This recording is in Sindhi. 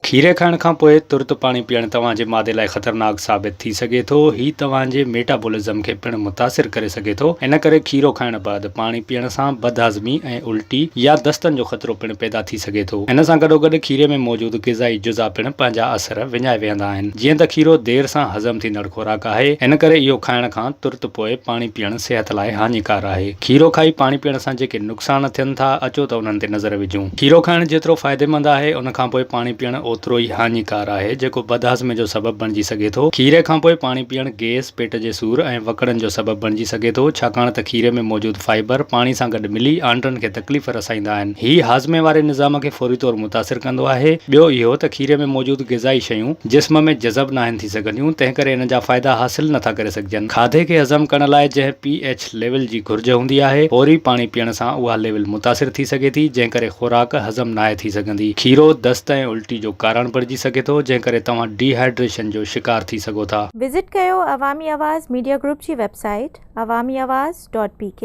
کيري کائڻ کان پوء ترت پاڻي پيئڻ توهان جي معدي لاء خطرناڪ ثابت ٿي سگهي ٿو. هي توهان جي ميٽابولزم کي پڻ متاثر ڪري سگهي ٿو. ان ڪري کيرو کائڻ بعد پاڻي پيئڻ سان بدهاضمي ۽ الٽي يا دستن جو خطرو پڻ پيدا ٿي سگهي ٿو. ان سان گڏوگڏ کيري ۾ موجود غذائي جزا پڻ پنهنجا اثر وڃائي ويهندا آهن. جيئن ته کيرو دير سان هضم ٿيندڙ خوراڪ آهي، ان ڪري اهو کائڻ کان ترت پوء پاڻي پيئڻ صحت لاء هاڃيڪار آهي. کيرو کائي پاڻي پيئڻ سان جيڪي نقصان ٿين ٿا، اچو ته انهن تي نظر وجهون. کيرو کائڻ جيترو فائديمند آهي، ان کان پوء پاڻي پيئڻ اوترو ئي هاڃيڪار آهي، جيڪو بدهاضمي جو سبب بڻجي سگهي ٿو. کيري کان پوء پاڻي پيئڻ گيس، پيٽ جي سور ۽ وڪڙن جو سبب بڻجي سگهي ٿو، ڇاڪاڻ ته کيري ۾ موجود فائبر پاڻي سان گڏ ملي آنڊرن کي تڪليف رسائيندا آهن. هي هاضمي واري نظام کي فوري طور متاثر ڪندو آهي. ٻيو اهو ته کيري ۾ موجود غذائي شيون جسم ۾ جذب ناهن ٿي سگهنديون، تنهنڪري ان جا فائدا حاصل نٿا ڪري سگهجن. کاڌي کي هضم ڪرڻ لاء جنهن پي ايڇ ليول جي گهرج هوندي آهي، فوري پاڻي پيئڻ سان اها ليول متاثر ٿي سگهي ٿي، جنهن ڪري خوراڪ هضم ناهي ٿي سگهندي. کيرو دست ۽ الٽي جو ڪارڻ بڻجي سگهي ٿو، جنهن ڪري توهان ڊي هائيڊريشن جو شڪار ٿي سگهو ٿا. وزٽ ڪيو عوامي آواز ميڊيا گروپ جي website Awami Awaz dot P K.